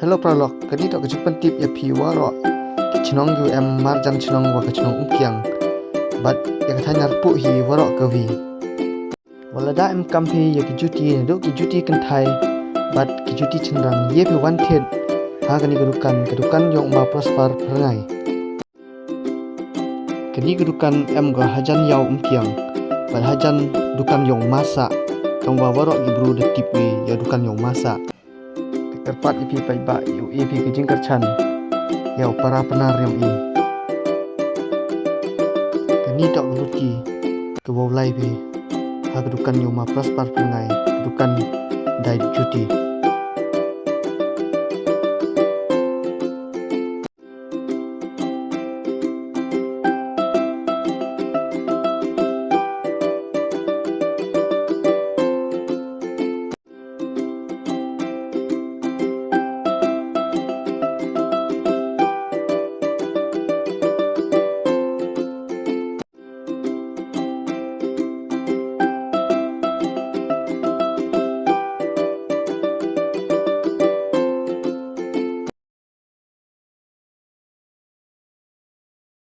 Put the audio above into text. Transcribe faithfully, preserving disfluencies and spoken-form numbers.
Hello paralok, kane toh ka jingpyntip ïa phi waroh ki chnong ïa u em marjan chnong wa ka chnong Umkiang. Bad ïa ka thaiñ Narpuh hi waroh kawi. Wat lada em kam phi ïa ki juti, naduh ki juti kynthai bad ki juti chynrang, ïa phi wan thied ha kane ka dukan, ka dukan ïong Ma Prosper Pyrngai. Kane ka dukan em ka hajan ïa u Umkiang bad hajan dukan ïong Ma Sah. Tang wa waroh ki bru da tip ïa u dukan ïong Ma Sah. Te kyrpad ïa phi paidbah, ïa u, ïa phi ka jingkyrchan ïa u para Pnar ïong i. Kane toh ka luti ka wow lai phi ha ka dukan ïong Ma Prosper Pyrngai, ka dukan dai juti.